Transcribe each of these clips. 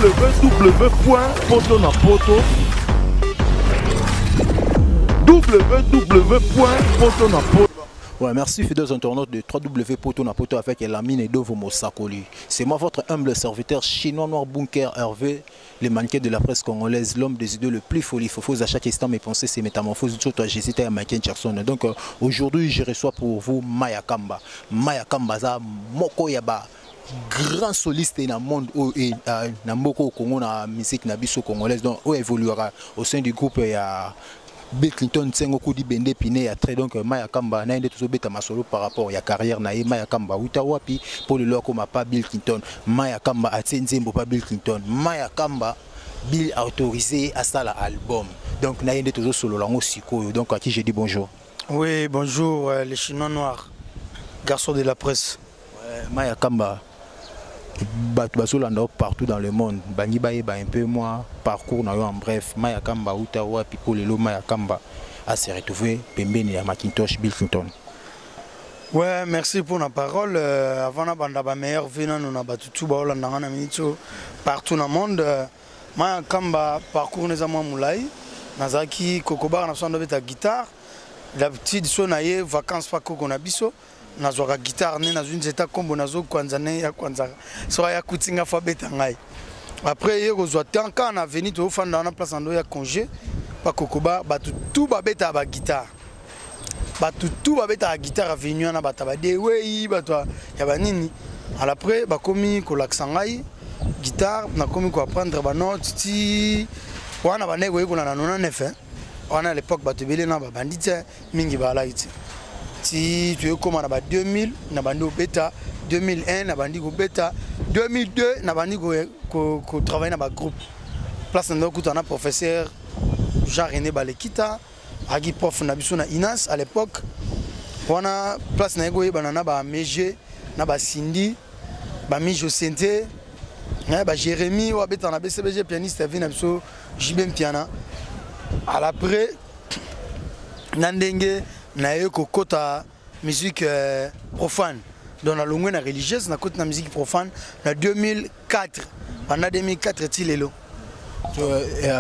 www.poto na poto www.poto na poto. Ouais, merci fidèles internautes de 3W Poto na Poto avec Elamine et Dovo Mosakoli. C'est moi votre humble serviteur chinois noir bunker Hervé, le mannequin de la presse congolaise, l'homme des idées le plus folie. Faut à chaque instant mes pensées, c'est métamorphose. Surtout j'hésitais à Michael Jackson. Donc aujourd'hui, je reçois pour vous Maya Kamba. Maya Kamba, za moko yaba grand soliste na monde et na mboko au Congo na musique na biso congolaise, donc oyo évoluera au sein du groupe ya Bill Clinton Nsengo Kudi Bende Pine ya très. Donc Maya Kamba na nde tozobeta masolo par rapport ya carrière na ye. Maya Kamba uta wapi pour le loko ma pas Bill Clinton. Maya Kamba atie nzembo pas Bill Clinton. Maya Kamba Bill a autorisé à ça l'album. Donc na nde tozosolola ngo sikoyo. Donc à qui j'ai dit bonjour. Oui, bonjour les Chinois noirs, garçons de la presse. Ouais, Maya Kamba bato bazolanda partout dans le monde, bangi bayeba un peu moi parcours na yo en bref. Maya Kamba uta wapi po lelo Maya Kamba a se retrouver pembeni ya Macintosh Bill Clinton. Ouais, merci pour la parole. Avant na banda ba meilleur vie nanu na batu tout ba olanda nga na minute partout dans le monde. Maya Kamba parcours neza mwa mulai. Nazaki kokobar na sondo beta guitare. D'habitude so na ye vacances pa koko na biso. Nazwaka guitare ne nazwi nzeta kombo nazo kwanza ne ya kwanza so ya kutinga fa beta ngai. Après ye kozwa temps quand na venu to fanda na place ndo ya congé pa kokoba batu tout ba beta ba guitare. Batu tout ba beta guitare avenue na bata ba dewei batu ya ba nini. À l'après ba komi kolakisa ngai guitare na komi ko apprendre ba notes ti wana ba nego yeko na 99 hein. Wana à l'époque batu belé na ba bandits mingi ba laiti. Ti tu es comme na ba 2000 na bandi obeta 2001 na bandi kobeta 2002 na bandi ko travailler na ba groupe. Place na kuta na professeur Jean-René Balekita agi prof na biso na INAS à l'époque. Wana place na yego yebana na ba Meje na ba Cindy ba Mijo Sente na ba Jérémy wa beta na BCBG pianiste vi na biso JB Mpiana. À l'après na ndenge na ye kokota musique profane. Donc na longwe na religieuse na kota na musique profane na 2004. Pendant 2004 ti lelo.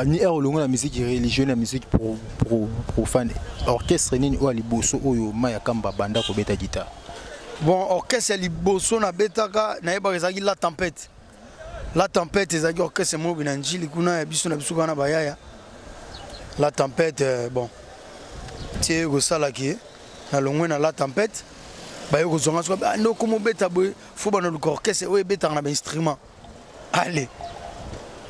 Ni er longwe na musique religieuse na musique profane. Orchestre nini oyo liboso oyo Maya Kamba banda kobeta guitare? Bon, orchestre liboso na betaka na yeba ezaki la tempête. La tempête ezaki orchestre mo bina njili kuna ya biso na biso kana bayaya. La tempête bon. Tie kosalaki na longwe na la tempête baye kozonga soka ba ndo komo beta boye fo bana luka orchestre oyo ebetaka na ba instrument. Allez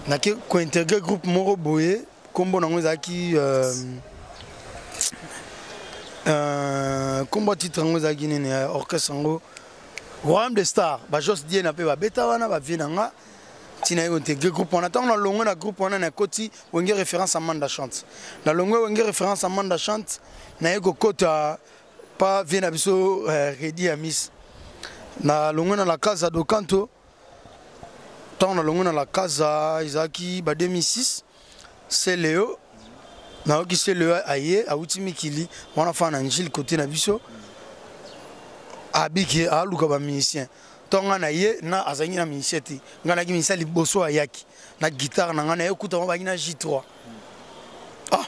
nake ko intégrer groupe moko boye kombo nango ezalaki kombo titre yango ezalaki nini, orchestre yango Royaume des Stars ba Jos Diena pe ba beta wana ba vie nanga tina yo intégrer groupe wana. Tango na longwe na groupe wana na koti wenge référence à Manda Chante. Na longwe wenge référence à Manda Chante na ye kokota pa vie na biso Redi Amis. Na longwe na la casa do canto. Tango na longwe na la casa ezalaki ba 2006 c'est Léo. Na yoki c'est Léo aye awuti mikili wana fa na Njili côté na biso. Abiki aluka ba musicien. Tonga na ye na azangi na musicien te. Nga na ki musicien liboso ayaki na guitare na nga na ekuta ba na J3. Ah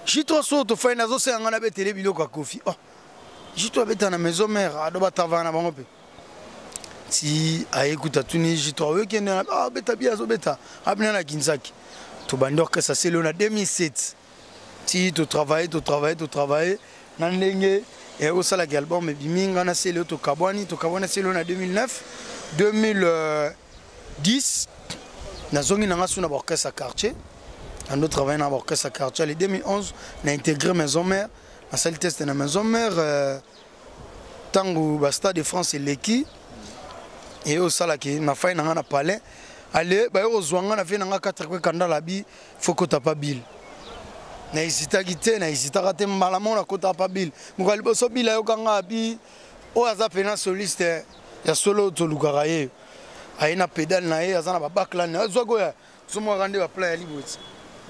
J3 so to fai na zo senga na betele biloko ya Kofi. Ah J3 beta na maison mère ado ba travailler na bango pe. Ti ayekuta tuni J3 oyo kende na ah beta bia zo beta. Abina na Kinzaki. To bandi orchestre c'est le na 2007. Ti to travailler to travailler to travailler na ndenge et au sala ki album ebimi nga na sele to kabwani to kabwana sele na 2009 2010 na zongi na nga suna ba orchestre quartier ando travailler na ba orchestre quartier le 2011 na intégré maison mère na salle test na maison mère tango ba stade de France eleki et au sala ki na fai na nga na palais allez ba yo zwa nga na fe na nga 4 coins kandala bi faut kota pa bill na hésitaki te na hésitaka te mbala moko nakotaka pa bill mokolo liboso bill ayokanga abi oyo aza pena soliste ya solo tolukaka ye aye na pédale na ye aza na ba backland azwaki oyo azomwaka nde ba plat ya liboti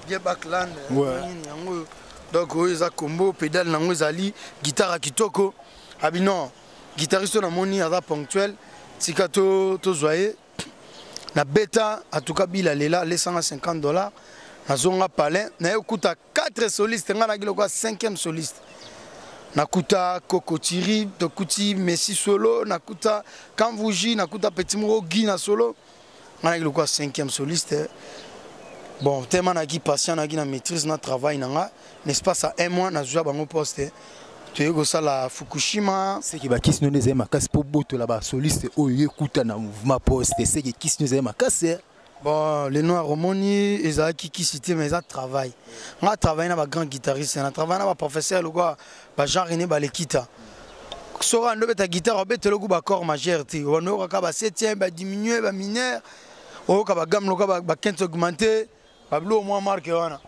bien backland nini yango donc oyo eza combo pédale nango ezali guitare ya kitoko abi non guitariste oyo namoni aza ponctuel tika tozwa ye. Nabeta, en tout cas Bill alela, alesanga $50. Nazonga palais, naye okuta 4 solistes, nga naki lokola 5e soliste. Nakuta Coco Thierry, tokuti Messi solo, nakuta Kamvuji, nakuta Petit Moko Guy na solo. Nga naki lokola 5e soliste. Bon, tellement naki patient, naki na maîtrise na travail na nga, n'est-ce pas ça un mois nazwa bango poste. Toyei kosala Fukushima. Seke bakisi no nde ezali makasi mpo botola basoliste oyo ekuta na mouvement poste. Seke kisi no ezali makasi. Bon, le noir omoni ezalaki kisi te, mais eza travail. Nga travaille na ba grand guitariste, na travaille na ba professeur lokola ba Jean René Balekita. Soki ando beta guitare, obetela oku ba accord majeur te. Wana oyokaka ba septième, ba diminué, ba mineur, oyoka ba gamme lokola ba quinte augmentée, ba biloko mwa marque wana.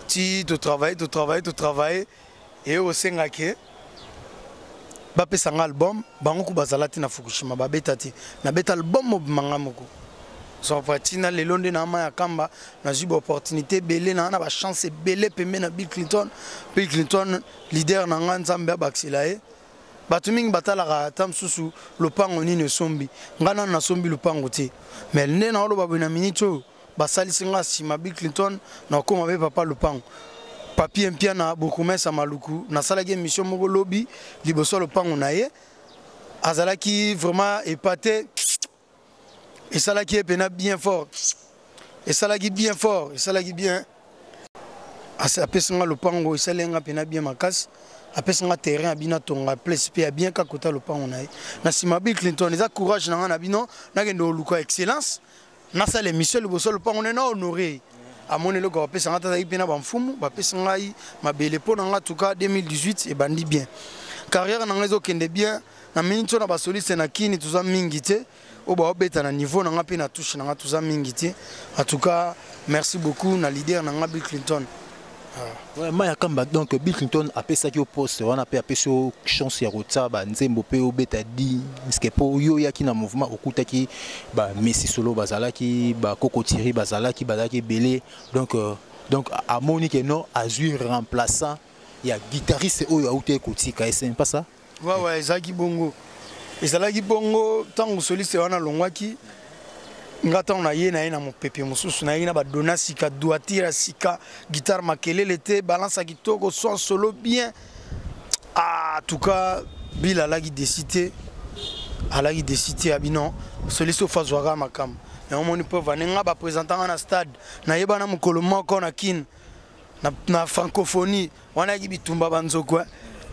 Ti to travailler, to travailler, to travailler, et osengaki bapesa nga album, bango ku bazala te na Fukushima, babeta te. Nabeta album mobima nga moko. So ntina lelo nde na ama ya kamba, nazwi ba opportunité ebele, na na ba chance ebele pembe na Bill Clinton. Bill Clinton leader na nga, Nzambe abakisela ye. Bato mingi batalaka ata mosusu lopango nini esombi, nga nanu nasombi lopango te, mais nde naoloba boye na minute oyo basalisi nga nsima Bill Clinton, nakokóma mpe papa lopango. Papier mpia na bourgmestre Maluku, nasalaki émission moko lobi liboso ya lopango na ye, azalaki vraiment épaté, esalaki ye mpena bien fort, esalaki bien fort, esalaki bien. Apesi nga lopango, esali nga mpena bien makasi. Apesi nga terrain, abina tonga place mpe ya bien kaka kota lopango na ye na nsima Bill Clinton. Eza courage na nga na bino, nakende koluka excellence, nasala émission liboso lopango nde na honore. Amoni eloko bapesa nga, tazalaki mpe na bamfumu bapesi ngai mabele mpo na nga. Tuka 2018 ebandi bien, carrière na ngai ezokende bien. Na miniti oyo na basoliste na kini toza mingi te oyo baobeta na niveau na nga mpe na touche na nga, toza mingi te. En tout cas merci beaucoup na leader na nga Bill Clinton. Ouais, Maya Kamba, donc Bill Clinton apesaki yo poste wana mpe apesi yo chance ya kotia banzembo mpe obeta di parceke mpo yo oyaki na mouvement, okutaki bamessi solo bazalaki, bakoko Thierry bazalaki, bazalaki ebele. Donc amoni ke non, azwi remplaçant ya guitariste oyo auti kotika, c'est pas ça? Ouais, ezalaki bongo, ezalaki bongo. Ntango soliste wana alongwaki, nga ntango na ye na ye na mopepe mosusu, nayaki na badona sika, droiture ya sika, guitare makelele te, balance ya kitoko, son solo bien. Ah, en tout cas Bill alaki desi te, alaki desi te. Abi non, soliste oyo azwaka makambo yango. Moni preuve ane nga baprésenta nga na stade, nayeba na mokolo moko na Kine na francophonie wana, yaki bitumba banzoko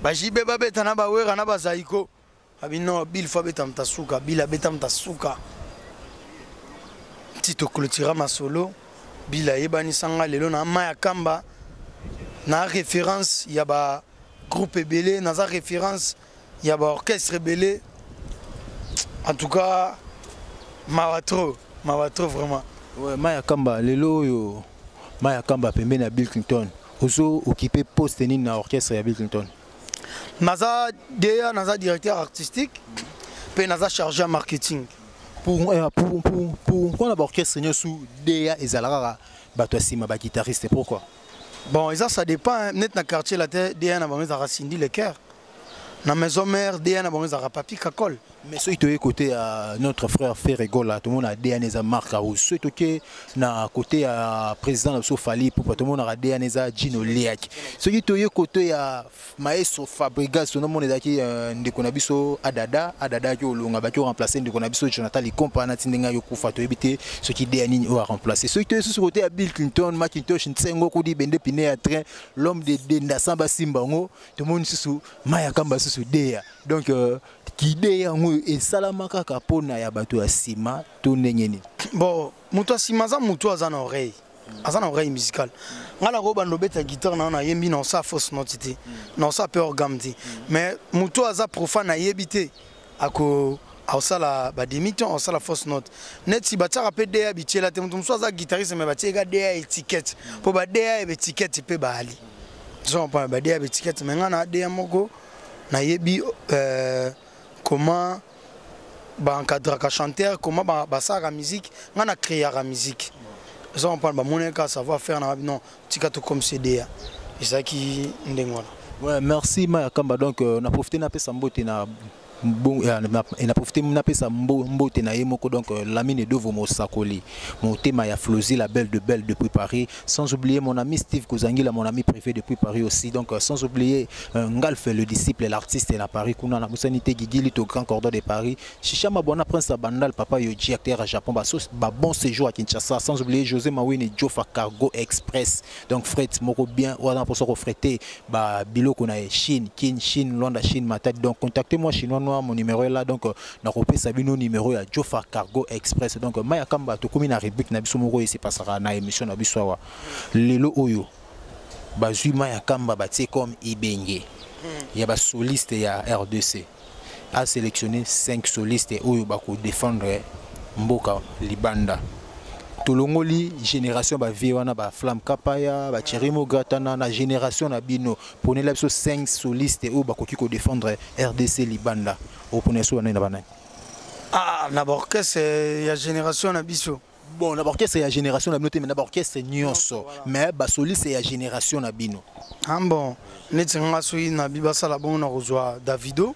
bajibe babeta na bawera na bazaiko. Abi non, Bill faut abeta moto asuka. Bill abeta moto asuka ti toclôtura masolo. Bill ayebanisa nga lelo na ma ya kamba, na référence ya bagroupe ebele, naza référence ya baorchestre ebele. En tout cas mawa trop, mawa trop vraiment. Ouais, Maya Kamba, lelo oyo Maya Kamba pembeni ya Bill Clinton, ozo occuper poste nini na orchestre ya Bill Clinton? Naza DA, naza directeur artistique mpe naza chargé ya marketing. Pourquoi na baorchestre nyonso DA ezala kaka bato ya nsima, baguitariste? Pourquoi? Bon, eza ça dépend hein. Net na quartier la te, DA na bango ezalaka Cindy Lecoeur. Na maison mère, DA na bango ezalaka Papi Kakol. Mais soki toye côté ya notre frère Ferre Gola, tomona DA eza Marc House. Soki toke na côté ya président na biso Fally Ipupa, tomonaka DA eza Gino Liaki. Soki toye côté ya maestro Fabregas, tonomona ezalaki ndeko na biso Adada. Adada aki olonga, baki oremplace ndeko na biso Jonathan Likompa nati ndenge ayo kufa, toyebi te soki DA nini oyo aremplace. Soki toye susu côté ya Bill Clinton Macintosh Nsengo kudi bende pine ya train, l'homme de denda sans basimba yango, tomoni susu Maya Kamba susu DA. Donc kide yango esalama kaka mpona ya bato ya nsima to ndenge nini? Bon, moto ya nsima aza moto aza na oreille, aza na oreille musicale. Ngai nakobanda obeta guitare na nayembi, na osala fausse note te, na osala mpe hors gamme te. Mais moto aza profane, ayebi te, ako aosala bademi-ton, aosala fausse note. Neti batiaka mpe DA bitiela te. Moto mosusu aza guitariste, mais batieka DA étiquette, mpo baDA ya baétiquette mpe baali zo baDA ya baétiquette. Mais ngai na DA moko nayebi comment baencadraka chanteur, comment basalaka musique. Ngai na créaka musique, oza comprendre? Bamonaki kaka savoir faire na non, tika to comme CDA ezalaki ndenge wana. Ouais, merci Maya Kamba. Donc na profité napesa mbote na Bon, na profiter napesa mbote na ye moko, donc Lamine Dovo Mosakoli, motema ya Flozi, la belle de belle depuis Paris, sans oublier mon ami Steve Kozangila, mon ami privé depuis Paris aussi, donc sans oublier Ngalf le disciple, l'artiste na Paris kuna, na bosani te Gigili to grand cordon de Paris, Chicha Mabona, prince à Bandal, papa Yoji, acteur à Japon, ba, ba bon séjour à Kinshasa, sans oublier José Mawini Jofa Cargo Express, donc fret moko bien wana pour so freter ba biloko na Chine, Kin, Chine, Luanda, Chine, Matadi. Donc contactez-moi, Chinois Noir, mon numéro est là, donc nakopesa bino numéro ya Jofa Cargo Express. Donc Maya Kamba, tokomi na rubrique na biso moko ese passera na émission na biso awa. Lelo oyo bazwi Maya Kamba, batie comme ibenge ya ba soliste ya RDC, a sélectionné 5 solistes oyo bako défendre mboka libanda. Tolongoli génération bavieux wana, baflamme Kapaya, bachirimo Gratana. Na génération na bino, ponela biso 5 solistes oyo bakoki kodéfendre RDC libanda. Opone so wana na banani? Ah, na baorchestre ya génération na biso? Bon, na baorchestre ya génération na bino te, mais na baorchestre nyonso, mais basoliste ya génération na bino. Ah bon, neti nga soki na bi basala bongo, na kozwa Davido,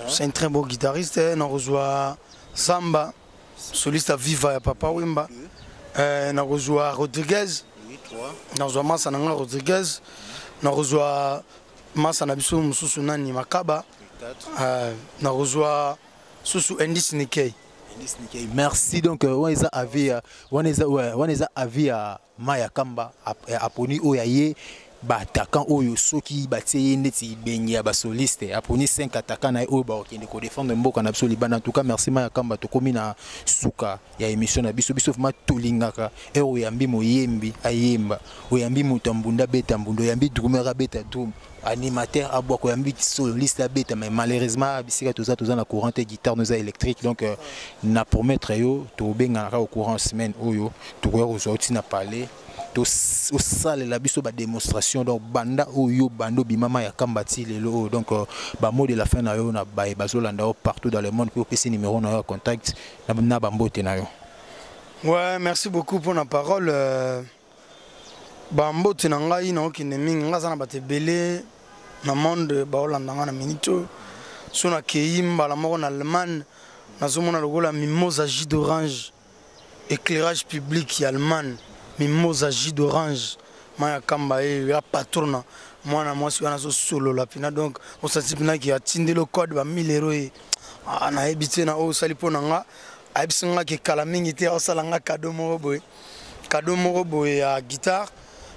c'est un très beau guitariste, na kozwa Samba, soliste ya Viva ya Papa Wemba, nakozwa Rodriguez, nakozwa masa na nga Rodriguez, nakozwa masa na biso mosusu nani, Makaba, nakozwa susu Indice Nikei. Merci. Donc wana eza avis, wana eza, wana eza avis ya Maya Kamba. Aponi oyo aye baattaquant oyo soki batie ye neti ibenge ya basoliste, aponi 5 attaquant na ye oyo bakokende kodéfendre mboka na biso libanda. En tout cas, merci Maya Kamba. Tokomi na suka ya émission na biso. Biso vraiment tolingaka ere oyambi moyembi ayemba, oyambi moto ya mbunda abeta mbunda, oyambi drummer abeta drum, animateur abwaka, oyambi soliste abeta. Mais malheureusement, bisika toza, toza na courant te, guitare noza électrique. Donc na promettre yo tobenganaka au courant semaine oyo, tokoya kozwa oti na palais, osalela biso badémonstration. Donc banda oyo, banda obimama ya Kamba ti lelo oyo, donc bamot de la fin na yo na baye bazolanda yo partout dans le monde, mpe opesi numéro na yo ya contact na bambote na yo. Ouais, merci beaucoup pour la parole. Bambote na ngai, naokende mingi, ngai aza na bato ebele na monde baolanda ngai na minute oyo. So nakei mbala moko na Allemagne, nazomona lokola Mimosa Jus d'orange, éclairage public ya Allemagne, Mimosa Jus d'orange, Maya Kamba ye ya patrona, mwana mwasi wana azosolola mpena. Donc osanti mpenaki atindeli code ba 1000 euro ye. Ah, nayebi te na oyo osali mpo na nga. Ayebisi nga ke kala mingi te aosala nga cadeau moko boye, cadeau moko boye ya guitare.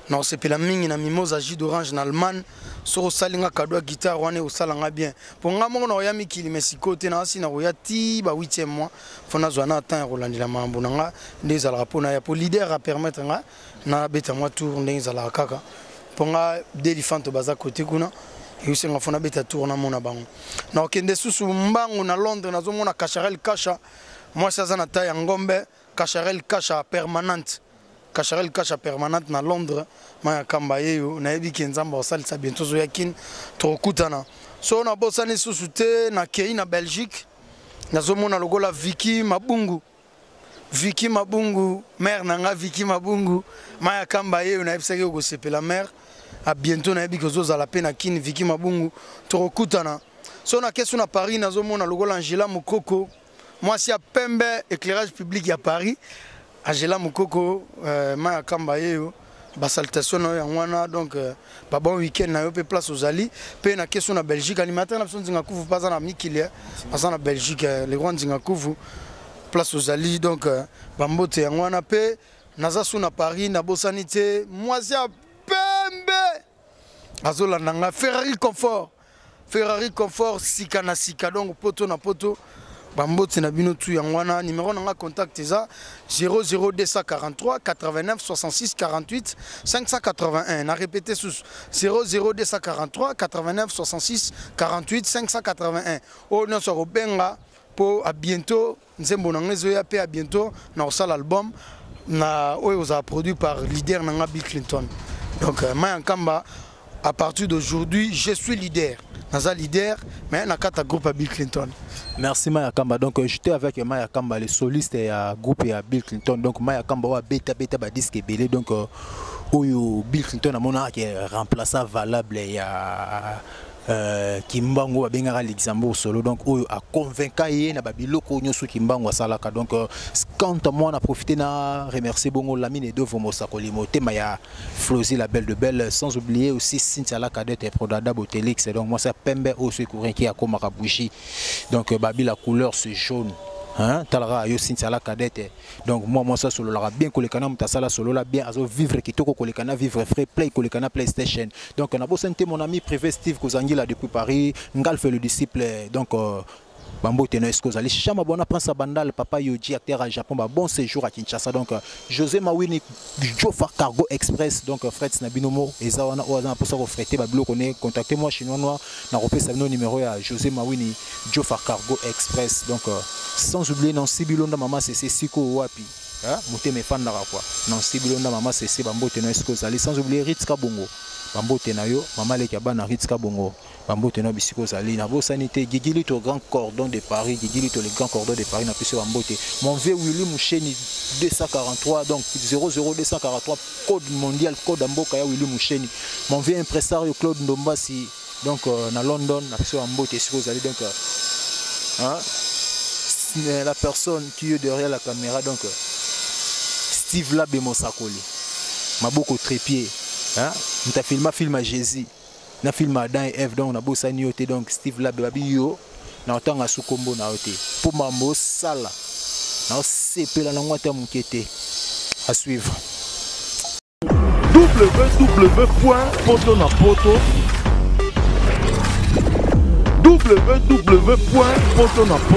Na osepela mingi na Mimosa Jus d'orange na Allemagne. Soki osali nga cadeau ya guitare wana, osala nga bien, mpo nga moko na koya mikili, mais sikoyo te, naasi na koya ti ba 8e mois. Fo nazwa na temps ya kolandela makambo na nga nde ezalaka mpo na ya mpo leader apermettre nga nabeta mwa tour ndenge ezalaka kaka, mpo nga delifanto baza kote kuna, eusenga fo nabeta tour, namona bango. Nakokende susu mbangu na Londres, nazomona Cacharel Kasha, mwasi aza na tai ya ngombe, Cacharel Kasha permanente, Cacharel Kasha permanente na Londres. Maya Kamba yeyo, nayebi ke Nzambe akosalisa, bientôt ozoya Kine, tokokutana. So nabosani susu te, nakei na Belgique, nazomona lokola Viki Mabungu, Viki Mabungu, mare na nga Viki Mabungu. Maya Kamba yeyo, nayebisaki okosepela mare, a bientôt, nayebi ke ozozala mpe na Kine. Viki Mabungu, tokokutana. So nakesu na Paris, nazomona lokola Angela Mokoko, mwasi ya pembe, éclairage public ya Paris, Angela Mokoko. Maya Kamba yeyo, basalutation na yo yango wana. Donc babon week-end na yo mpe place ozali. Mpe na keso na Belgique, animateur na biso Nzinga Kuvu mpe aza na mikili, aza na Belgique, le roi Nzinga Kuvu, place ozali. Donc bambote yango wana. Mpe naza su na Paris, nabosani te mwasi ya pembe azolanda nga, Ferrari Confort, Ferrari Confort, sika na sika, donc poto na poto. Bambote na bino tu yango wana. Numéro na nga contact eza 00243 89 66 48 581. Na répété susu: 00243 89 66 48 581. Oyo nyonso akobenga, mpo a bientôt nzembo na nga ezoya, mpe a bientôt na kosala album na oyo ozala produit par leader na nga Bill Clinton. Donc Maya Nkamba, à partir d'aujourd'hui je suis leader, naza leader, mais na kati ya groupe ya Bill Clinton. Merci Maya Kamba. Donc j'étais avec Maya Kamba, le soliste ya groupe ya Bill Clinton. Donc Maya Kamba wa beta beta ba disque ebele. Donc oyo Bill Clinton amonaka remplaçant valable ya Kimbangu babengaka Luxembourg solo, donc oyo aconvainca ye na babiloko nyonso Kimbangu asalaka. Donc quant à moi, na profité na remercier bongo Lamine Edovo Mosakoli, motema ya Flozy la belle de belle, sans oublier aussi Cynthia la cadette et Prodada Botelix. Donc moi, ça pembe oyo courant qui akomaka bougie. Donc babi la couleur, c'est jaune, hein, talaka yo Cynthia la cadette. Donc moi ça sololaka bien koleka na moto asala solola bien, azo vivre kitoko koleka na vivre free play, koleka na PlayStation. Donc na bosani te mon ami privé Steve Kozangila depuis Paris, Ngalfe le disciple. Donc bambote na esiko ozali, Chama Bona, Prince Bandal, Papa Yoji, acteur à Japon, ba bon séjour à Kinshasa. Donc José Mawini, Jofar Cargo Express. Donc Fred na binomo eza wana, oyo aza na mposa kofrete babiloko ne, contactez moi Chinois Noir, na kopesa bino numéro ya José Mawini, Jofar Cargo Express. Donc sans oublier Nancy Bilonda, mama Sese, siko wapi, hein? Motema efandaka quoi. Nancy Bilonda, mama Sese, bambote na esiko ozali. Sans oublier Ritz Kabongo, bambote na yo, mama leki ya bana Ritz Kabongo, bambote na bisika ozali. Nabosani te Gigi Lito, grand cordon de Paris, Gigi Lito, le grand cordon de Paris, napesi yo bambote. Mon vieux Willy Moucheni 243, donc 00243, code mondial, code ya mboka ya Willy Moucheni. Mon vieux impresario Claude Ndombasi, donc na London, napesi yo bambote esika ozali. Donc hein, la personne qui est derrière la caméra, donc Steve Labe Mosakoli, maboko trépied, hein, moto afilma film ya Jésus na film Adam et Ève. Donc nabosani yo te. Donc Steve Labe, babi yo na otanga su kombo na yo te mpo mambo osala na osepela nango ata moke te. À suivre. www poto na poto, www poto na poto.